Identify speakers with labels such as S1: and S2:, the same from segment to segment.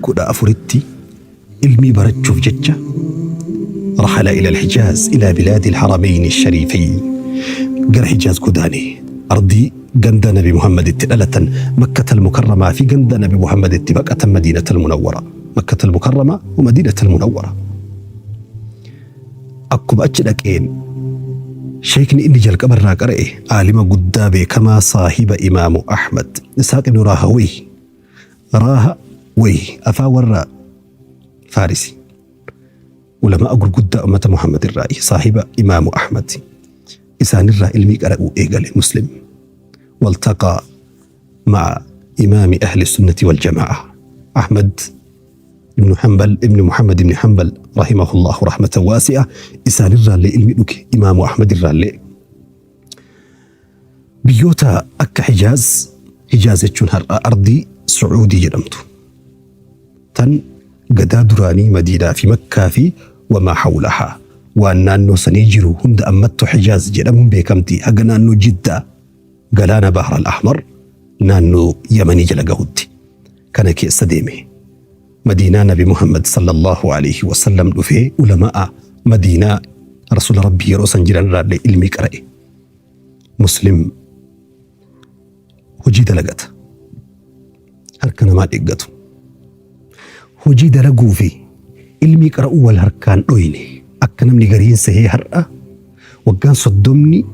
S1: 14tti ilmii barachuuf jecha rahala ila alhijaaz ila bilaadi alharameyn alshariifeyn gara Hijaaz godaane. Ardii ganda Nabi Muhammad itti dhalatan Makkata almukarramaa fi ganda Nabi Muhammad itti baqatan Madiinata almunawwara. Makkata almukarramaa wa Madiinata almunawwara. Akkuma achi dhaqeen sheekni inni jalqaba irraa qara'e aalima guddaa beekamaa saahiba Imaamu Ahmad Isaaq ibn Raahawayh Raaha wayh afaan warra Faarisi ulama'a gurguddaa ummata Muhammad irraayi saahiba Imaamu Ahmad isaanirraa ilmii qara'uu eegale Muslim waltaqaa ma'a imaami ahli sunnati wal jamaa'a Ahmad ibn Hanbal ibn Muhammad ibn Hanbal rahimahullahu rahmatan waasi'a isaanirraallee ilmi dhuge Imaamu Ahmad irraallee. Biyyoota akka Hijaaz, Hijaaz jechuun har'a ardii Su'uudii jedhamtu, tan gadaa duraanii Madiinaa fi Makkaa fi wamaa hawlahaa, waan naannoo sanii jiru hunda ammattu Hijaaz jedhamuun beekamti, haga naannoo Jiddaa, galaana Bahr al-Ahmar, naannoo Yamanii jala gahutti. Kana keessa deeme. Madiinaa Nabi Muhammad sallallahu aleyhi wa sallam dhufee ulama'a Madiinaa Rasuula Rabbii yeroo san jiran irraallee ilmii qara'e. Muslim hojii dalagata. Harka namaa eeggatu. Hojii dalaguu fi ilmii qara'uu wal harkaan dhoyne. Akka namni gariin sehee har'a waggaan soddomni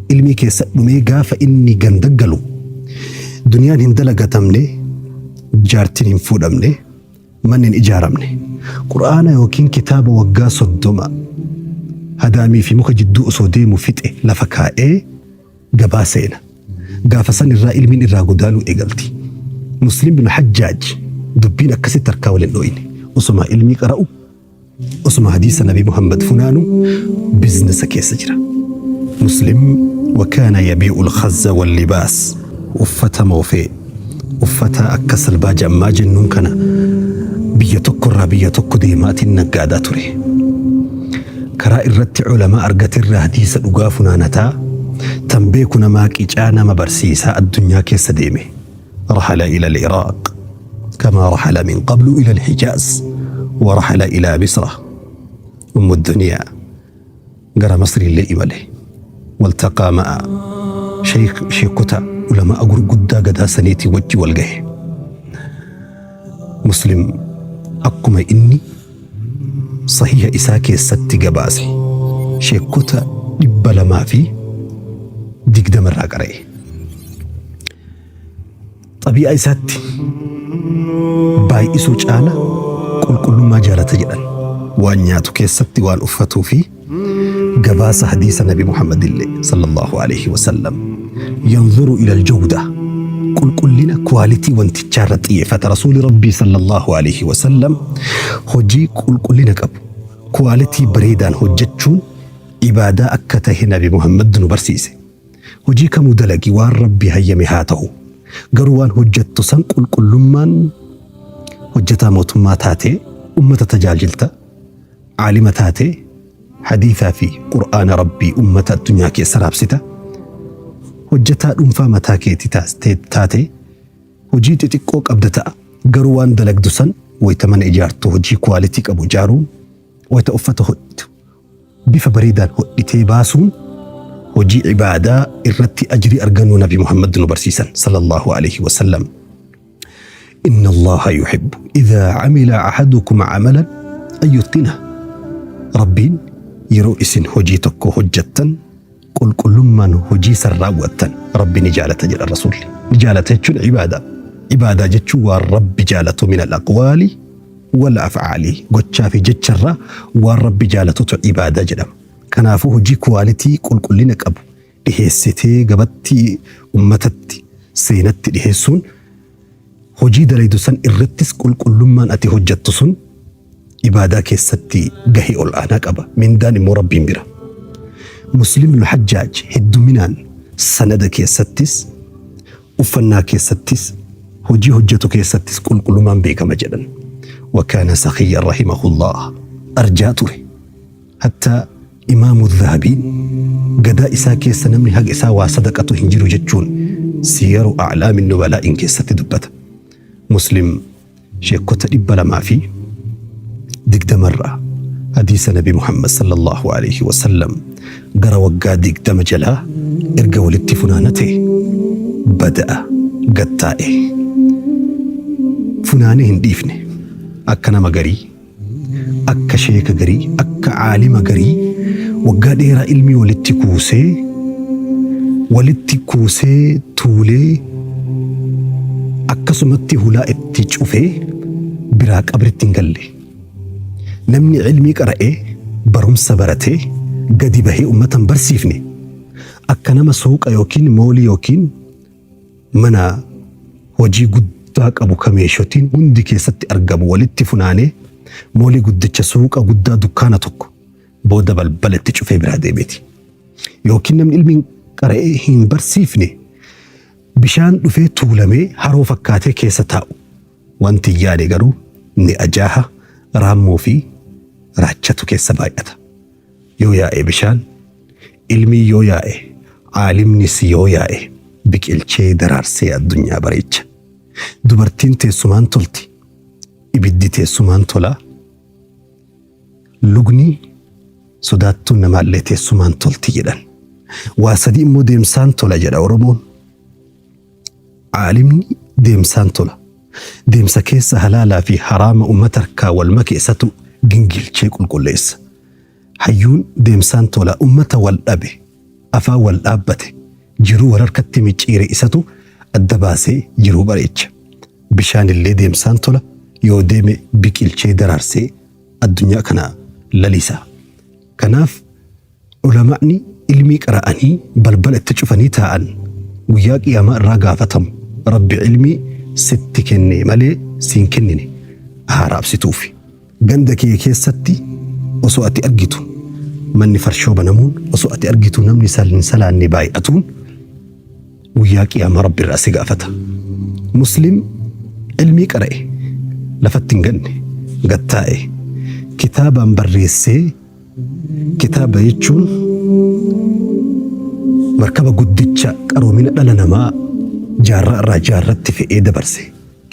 S1: ilmii keessa dhumee gaafa inni ganda galu duniyaan hin dalagatamne, jaartiin hin fuudhamne, manni hin ijaaramne. Qur'aana yookiin kitaaba waggaa 30 hadaamii fi muka jidduu osoo deemu fixe lafa kaa'ee gabaa seena. Gaafa san irraa ilmiin irraa godaanuu eegalti. Muslim bin Hajjaaj dubbiin akkasitti harkaa wal hin dhooyne. Osoma ilmii qara'u, osoma hadiisa Nabi Muhammad funaanu biznesa keessa jira. Muslim wa kaana yabii'u al-khazza wal-libaas uffata moofee, uffata akka salbaaja ammaa jennuun kana biyya tokko irraa biyya tokko deemaatiin naggaadaa ture. Karaa irratti ulamaa argaterraa hadiisa dhugaa funaanataa, tan beeku namaa qicaa nama barsiisaa addunyaa keessa deeme. Rahala ila al-Iraaq kamaa rahala min qablu ila al-Hijaaz wa rahala ila Misra ummu duniyaa. Gara Masriillee imale. Waltaqaa ma'a sheekh sheekota ulama'a gurguddaa gadaa saniitii wajji wal gahe. Muslim akkuma inni sahiha isaa keessatti gabaase sheekota 220 irraa qara'e. Xabii'aa isaatti baay'isuu caala qulqullummaa jaalata jedhan. Waan nyaatu keessatti, waan uffatuu fi gabaasa hadiisa Nabi Muhammad illee sallallahu alaihi wasallam yanzuru ila aljawda qulqullina kuwaalitii wantichaa irra xiyyeeffata. Rasuuli Rabbii sallallahu alaihi wasallam hojii qulqullina qabu kuwaalitii bareedaan hojjechuun ibaadaa akka tahe Nabi Muhammad nu barsiise. Hojii kamuu dalagi waan Rabbi hayyame haa ta'u. Garuu waan hojjattu san qulqullummaan hojjataa mootummaa taatee ummata tajaajilta, aalima taatee hadiisaa fi Qur'aana Rabbii ummata addunyaa keessa raabsita, hojjataa dhuunfaa mataa keetii taatee hojii xixiqqoo qabda ta'a. Garuu waan dalagdu san wayta mana ijaartu hojii kuwaalitii qabu ijaaruun, wayta uffata hodhitu bifa bareedaan hodhitee baasuun hojii ibaadaa irratti ajrii argannuu Nabi Muhammad nu barsiisan sallallahu alaihi wasallam. Inna Allaha yuhibbu idhaa amila ahadukum amalan an yutqina. Rabbiin yeroo isin hojii tokko hojjettan qulqullummaan hojii san raawwattan Rabbi ni jaalata jedha Rasuulli. Ni jaalata jechuun ibaadaa. Ibaadaa jechuun waan Rabbi jaalatu min al-aqwaali wal af'aali gochaa fi jecharraa waan Rabbi jaalatutu ibaadaa jedhama. Kanaafuu hojii kuwaalitii qulqullina qabu dhiheessitee gabatti ummatatti seenatti dhiheessuun hojii dalaydu san irrattis qulqullummaan ati hojjattu sun ibaadaa keessatti gahee ol'aanaa qaba. Mindaan immoo Rabbiin bira. Muslim ibn Hajjaaj hedduminaan sanada keessattis uffannaa keessattis hojii hojjatu keessattis qulqullummaan beekama jedhan. Wa kaana sakhiyyan rahimahullah arjaa ture. Hatta Imaamu Dhahabiin gadaa isaa keessa namni haga isaa waa sadaqatu hin jiru jechuun Siyaru A'laamin Nubalaa'in keessatti dubbata. Muslim Sheekkota 220 irraa hadiisa Nabi Muhammad sallallahu alaihi wasallam gara waggaa 20 jalaa erga walitti funaanate bada'a gattaa'e. Funaanee hin dhiifne akka nama garii, akka sheeka garii, akka aalima garii waggaa dheeraa ilmii walitti kuusee walitti kuusee tuulee akkasumatti hulaa itti cufee biraa qabritti hin galle. Namni ilmii qara'ee barumsa baratee gadi bahee ummata hin barsiifne akka nama suuqa yookiin moolii yookiin mana hojii guddaa qabu ka meeshotiin hundi keessatti argamu walitti funaanee moolii guddicha suuqa guddaa dukkaana tokko booda balbala itti cufee biraa deemeeti. Yookiin namni ilmiin qara'ee hin barsiifne bishaan dhufee tuulamee haroo fakkaatee keessa taa'u. Wanti hin yaane garuu ni ajaaha, raammoo fi raachatu keessa baay'ata. Yoo yaa'e bishaan, ilmiin yoo yaa'e, aalimnis yoo yaa'e biqilchee daraarsee addunyaa bareecha. Dubartiin teessumaan tolti, ibiddi teessumaan tola, lugni sodaattuun namaallee teessumaan tolti jedhan. Waa sadii immoo deemsaan tola jedha Oromoon. Aalimni deemsaan tola. Deemsa keessa halaalaa fi haraama ummata harkaa wal make isatu gingilchee qulqulleessa. Hayyuun deemsaan tola ummata wal dhabe, afaan wal dhaabbate, jiruu wal harkatti micciire isatu adda baasee jiruu bareecha. Bishaan illee deemsaan tola yoo deeme biqilchee daraarsee addunyaa kana lalisa. Kanaaf ulama'ni ilmii qara'anii balbala itti cufanii taa'an guyyaa qiyaamaa irraa gaafatamu. Rabbi ilmii sitti kenne malee siin kennine haaraabsituufi. Ganda kee keessatti osoo ati argitu manni farshoo banamuun, osoo ati argitu namni hin salaanne baay'atuun guyyaa qiyaamaa Rabbi irraa si gaafata. Muslim ilmii qara'e lafatti hin ganne gattaa'e kitaabaan barreessee. Kitaaba jechuun markaba guddicha qaroomina dhala namaa jaarraa irraa jaarratti fe'ee dabarse.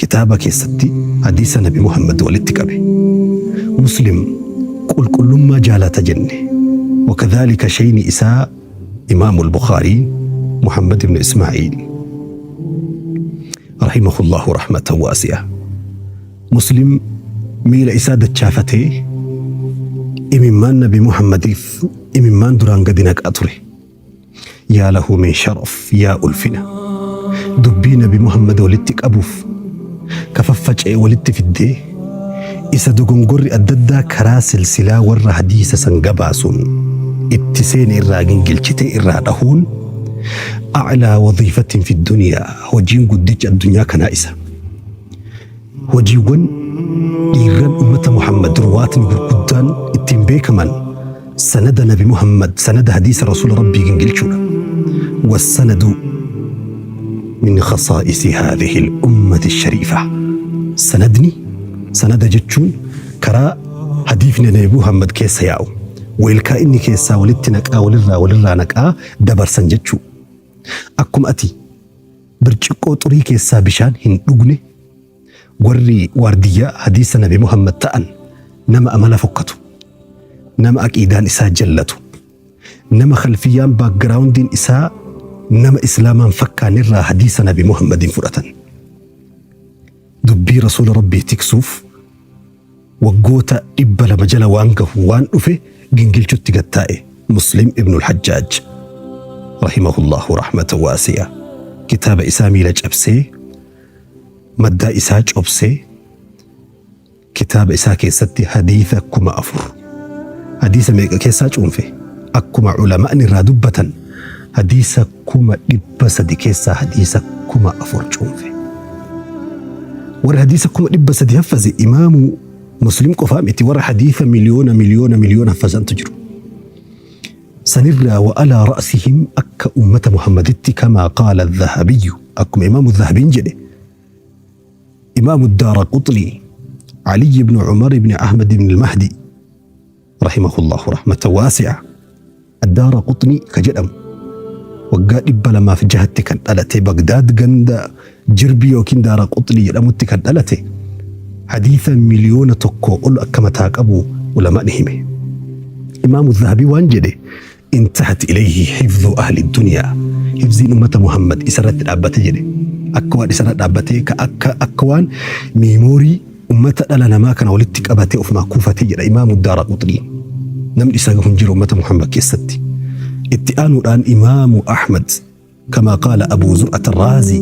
S1: Kitaaba keessatti hadiisa Nabi Muhammad walitti qabe. Muslim qulqullummaa jaalata jenne. Wakadhaalika shayni isaa Imaamul Bukhaarii Muhammad ibn Ismaa'iil rahimahullahu rahmatan waasi'a. Muslim miila isaa dachaafatee imimmaan Nabi Muhammadiif imimmaan duraan gadi naqaa ture. Yaa lahu min sharaf, yaa ulfina. Dubbii Nabi Muhammad walitti qabuuf ka faffaca'e walitti fiddee isa dogongorri adda addaa karaa silsilaa warra hadiisa san gabaasuun itti seene irraa gingilchitee irraa dhahuun a'laa wadiifatin fi duniyaa, hojiin guddichi addunyaa kanaa isa. Hojiiwwan dhiirran ummata Muhammad ruwaatni gurguddaan ittiin beekaman sanada Nabi Muhammad, sanada hadiisa Rasuula Rabbii gingilchuudha. Wassanadu min khasaa'isi haadhihi al-ummati shariifa. Sanadni sanada jechuun karaa hadiifni Nabi Muhammad keessa yaa'u, weelkaa inni keessaa walitti naqaa walirraa walirraa naqaa dabarsan jechuu. Akkuma ati birciqqoo xurii keessaa bishaan hin dhugne, warri waardiyyaa hadiisa Nabi Muhammad ta'an nama amala fokkatu, nama aqiidaan isaa jallatu, nama khalfiyyaan backgroundiin isaa nama islaamaan fakkaanne irraa hadiisa Nabi Muhammadiin fudhatan. Dubbii Rasuula Rabbii tiksuuf waggoota 200 jala waan gahu waan dhufe gingilchutti gad taa'e Muslim ibnul Hajjaaj rahimahullahu rahmatan waasi'a. Kitaaba isaa miila cabsee, maddaa isaa cobsee, kitaaba isaa keessatti hadiisa 4000 hadiisa meeqa keessaa cuunfe? Akkuma ulama'ni irraa dubbatan hadiisa 300,000 keessaa hadiisa 4000 cuunfe. Warri hadiisa 300,000 haffaze imaamu Muslim qofaa miti, warra hadiisa miliyoona miliyoona miliyoona haffazantu jiru. Sanirraa wa alaa ra'sihim akka ummata Muhammaditti kamaa qaala Dhahabiyyu, akkuma imaamu Dhahabiin jedhe, imaamu Daara Quxnii Ali ibn Umar ibn Ahmad ibn al-Mahdi rahimahullahu rahmatan waasi'a. Addaara Quxnii ka jedhamu waggaa 206tti kan dhalate, Bagdaad ganda Jirbii yookiin Daara Quxnii jedhamutti kan dhalate. Hadiisa 1,000,000 ol akka mataa qabu ulamaani hime. Imaamu Zahabii waan jedhe, Intahat ilayhi hifdhu ahli dunyaa, hifziin ummata Muhammad isarratti dhaabbate jedhe. Akka waan isarra dhaabbatee ka akka akka waan miimoorii ummata dhala namaa kana walitti qabatee ofumaa kuufatee jedha Imaamu Daaraqutniin. Namni isa gahu hin jiru ummata Muhammad keessatti. Itti aanuudhaan Imaamu Ahmad Kamaa qaala Abuu Zur'at Arraazii,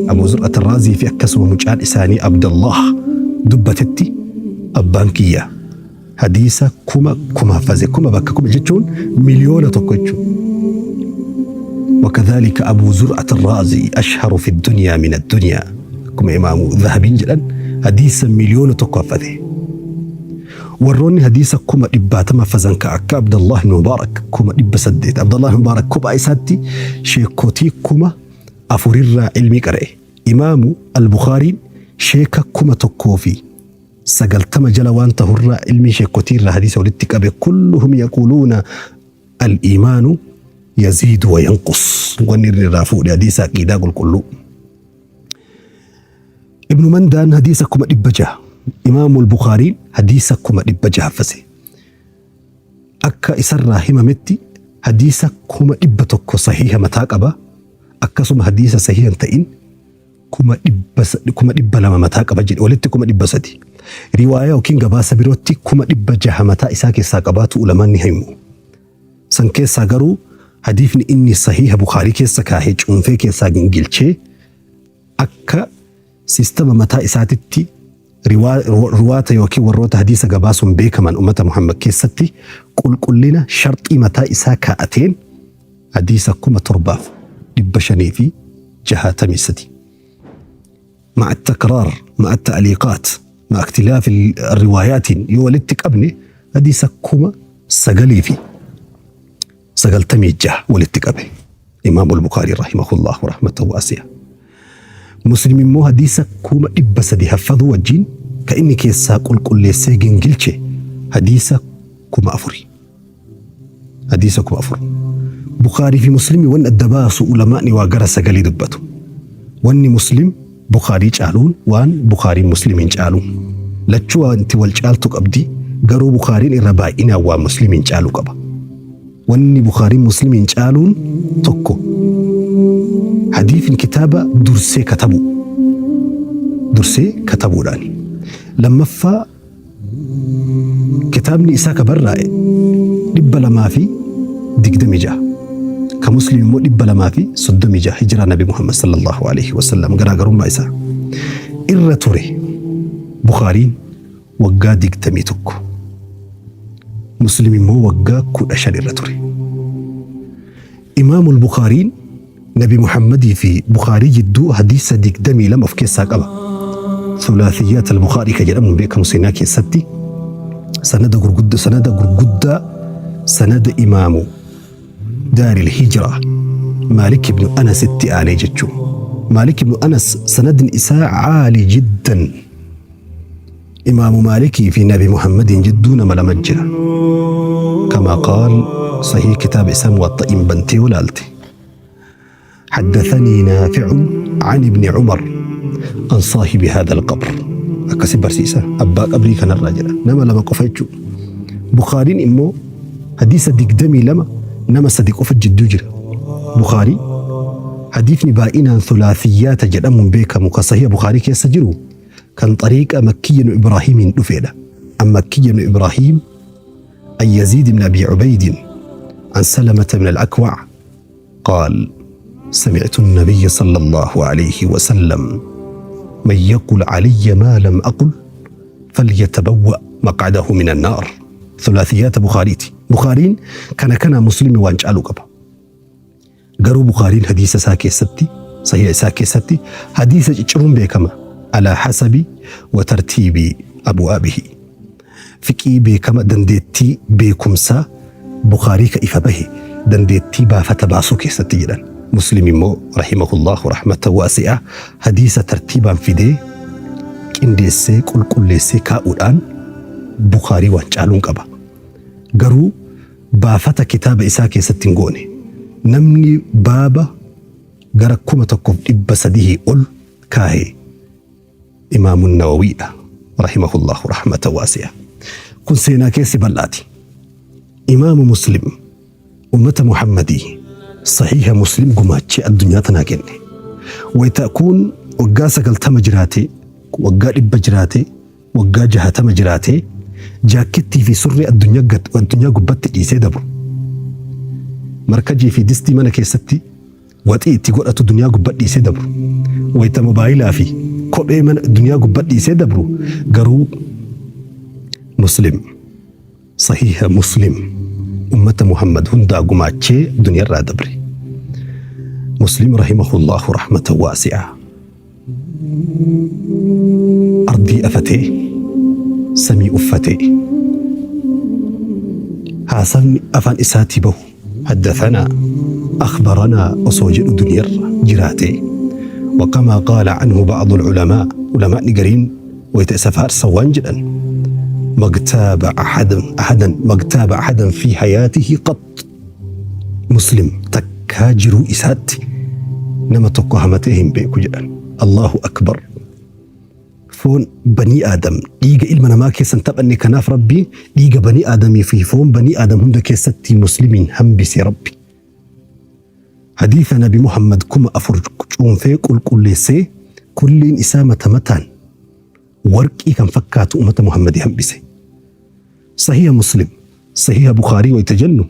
S1: Abuu Zur'at Arraazii fi akkasuma mucaan isaanii Abdallaah dubbatetti, abbaan kiyya hadiisa kuma kuma haffaze, kuma bakka kuma jechuun 1,000,000 jechuudha. Wakadhaalika Abuu Zur'at Arraazii ashharu fi dunyaa min addunyaa, akkuma Imaamu Zahabiin jedhan hadiisa 1,000,000 haffate. Warroonni hadiisa kuma dhibbaatama hafazan ka akka Abdallaah ibn Mubaarak 800,000. Abdallaah ibn Mubaarak kophaa isaatti sheekkotii 4,000 irraa ilmii qara'e. Imaamu Al-Bukhaariin sheeka 1090 jala waan tahurraa ilmii sheekkotii irraa hadiisa walitti qabe. Kulluhum yaquuluuna al-iimaanu yaziidu wa yanqus. Wanni inni irraa fuudhe hadiisa aqiidaa qulqulluu. Ibnu Mandaan hadiisa 600,000, Imaamul Bukhaariin hadiisa 600,000 haffase. Akka isarraa himametti hadiisa 100,000 sahiiha mataa qaba, akkasuma hadiisa sahiiha hin ta'in 200,000 mataa qaba jedhe, walitti 300,000. Riwaayaa yookiin gabaasa birootti 600,000 mataa isaa keessaa qabaatu ulamaan ni himu. San keessaa garuu hadiifni inni sahiiha Bukhaarii keessa kaahee cuunfee keessaa gingilchee akka sistama mataa isaatitti ruwaata yookiin warroota hadiisa gabaasuun beekaman ummata Muhammad keessatti qulqullina sharxii mataa isaa kaa'ateen hadiisa 7563 ma'a takraar ma'a ta'liiqaat ma'a ikhtilaaf riwaayaatiin yoo walitti qabne hadiisa 9096 walitti qabe Imaamul Bukaarii rahimahullahu rahmatan waasi'a. Muslim immoo hadiisa 300,000 haffaduu wajjiin ka inni keessaa qulqulleessee gingilche hadiisa 4000. Hadiisa 4000. Bukaarii fi Muslimii wanni adda baasu ulamaa'ni waa gara sagalii dubbatu. Wanni Muslim Bukhaarii caaluun waan Bukhaariin Muslimiin caaluun. Lachuu wanti wal caaltu qabdi, garuu Bukhaariin irra baay'inaan waan Muslimiin caalu qaba. Wanni Bukhaariin Muslimiin caaluun tokko hadiifni kitaaba dursee katabu. Dursee katabuudhaani. Lammaffaa, Kitaabni isaa ka barraa'e 226, ka Muslim immoo 236 hijiraa Nabi Muhammad sallallahu alaihi wasallam. Garaagarummaa isaa irra ture Bukhaariin waggaa 21, Muslim immoo waggaa 15 irra ture. Imaamul Bukhaariin Nabi Muhammadii fi Bukhaarii jidduu hadiisa 22 of keessaa qaba. Thulaathiyaat al-Bukhaarii ka jedhamuun beekamu seenaa keessatti sanada gurguddaa sanada gurguddaa sanada imaamu daaril hijraa Maalik ibn Anas itti aanee jechuu. Maalik ibn Anas sanadni isaa caali jiddan. Imaamu Maalikii fi Nabi Muhammadiin jidduu nama lama jira. Kamaa qaal sahii kitaaba isaa Muwaxxa'iin bantee yoo laalte. Haddathanii Naafi'un an ibni Umar an saahibi haadha alqabr. Akkasi barsiisa abbaa qabrii kanarraa jedha. Nama lama qofa jechuudha. Bukhaariin immoo hadiisa 22 nama sadi qofa jidduu jira. Bukhaarii hadiifni baay'inaan thulaathiyaata jedhamuun beekamu ka sahiha Bukhaarii keessa jiru kan xariiqa Makkiyy ibn Ibraahiimiin dhufeedha. An Makkiyy ibn Ibraahiim, an Yaziid ibn Abii Ubaydin, an Salamata ibn al-Akwac qaal, Samictu an-nabiyya sallallahu alayhi wa sallam man yaqul calayya maa lam aqul falyatabawwa maqcadahu min an-naar. Thulaathiyaata Bukhaariiti. Bukhaariin kana kanaa Muslimi waan caalu qaba. Garuu Bukhaariin hadiisa isaa keessatti, sahiha isaa keessatti hadiisa cicciruun beekama. Alaa hasabi wa tartiibi abwaabihi. Fiqii beekama dandeettii beekumsaa Bukhaarii ka ifa bahe dandeettii baafata baasuu keessatti jedhan. Muslim immoo rahimahullahu rahmatan waasi'a hadiisa tartiibaan fidee qindeessee qulqulleessee kaa'uudhaan Bukhaarii waan caaluun qaba. Garuu baafata kitaaba isaa keessatti hin goone. Namni baaba gara 1300 ol kaahe Imaamu Nawawiidha. Rahimahullahu rahmata waasi'a. Kun seenaa keessi bal'aati. Imaamu Muslim ummata Muhammadii Sahiiha Muslim gumaachee addunyaa tanaa kenne. Wayta kuun waggaa 90 jiraatee, waggaa 100 jiraatee, waggaa 60 jiraatee jaakkettii fi surree addunyaa gubbatti dhiisee dabru. Markajii fi distii mana keessatti waxii itti godhatu duniyaa gubba dhiisee dabru. Wayta mobaayilaa fi kophee mana duniyaa gubba dhiisee dabru garuu Muslim Sahiiha Muslim ummata Muhammad hundaa gumaachee duniyarraa dabre. Muslim rahimahullahu rahmatan waasi'a. Ardii afatee, samii uffatee. Haasawni afaan isaatii bahu haddathanaa, akhbaranaa osoo jedhu duniyarra jiraatee. Wakamaa qaala anhu ba'dul ulamaa, ulamaa'ni gariin wayta isa faarsan waan jedhan, magtaaba ahadan ahadan magtaaba ahadan fi hayaatihi qax. Muslim takkaa jiruu isaatti nama tokko hamatee hin beeku jedhan. Allahu akbar. Foon banii Aadam dhiiga ilma namaa keessa hin taphanne kanaaf Rabbi dhiiga banii Aadamii fi foon banii Aadam hunda keessatti Muslimiin hambise Rabbi. Hadiisa Nabi Muhammad 4000 cuunfee qulqulleessee kulliin isaa mata mataan warqii kan fakkaatu ummata Muhammadii hambise. Sahiha Muslim, Sahiha Bukhaarii wayta jennu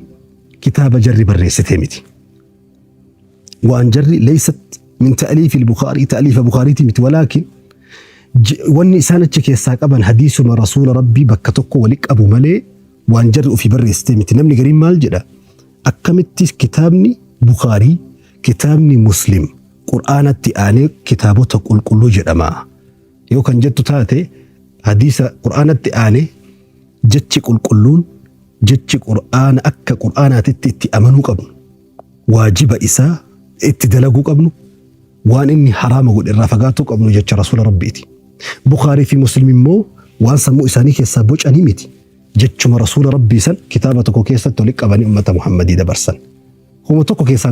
S1: kitaaba jarri barreessitee miti. Waan jarri leeysat min ta'liifi al-Bukhaarii ta'liifa Bukhaariitii miti walaakin wanni isaan achi keessaa qaban hadiisuma rasuula Rabbii bakka tokko wali qabu malee waan jarri ofii barreessitee miti. Namni gariin maal jedha? Akkamitti kitaabni Bukhaarii kitaabni Muslim Qur'aanatti aanee kitaabota qulqulluu jedhama? Yoo kan jettu taate hadiisa Qur'aanatti aane jechi qulqulluun jechi Qur'aana akka Qur'aanaatitti itti amanuu qabnu waajiba isaa itti dalaguu qabnu waan inni haraama godhe irraa fagaatuu qabnu jecha Rasuula Rabbiiti. Bukhaarii fi Muslim immoo waan sammuu isaanii keessaa bocanii miti. Jechuma Rasuula Rabbii san kitaaba tokko keessatti walitti qabanii ummata Muhammadii dabarsan. Homa tokko keessaa hin.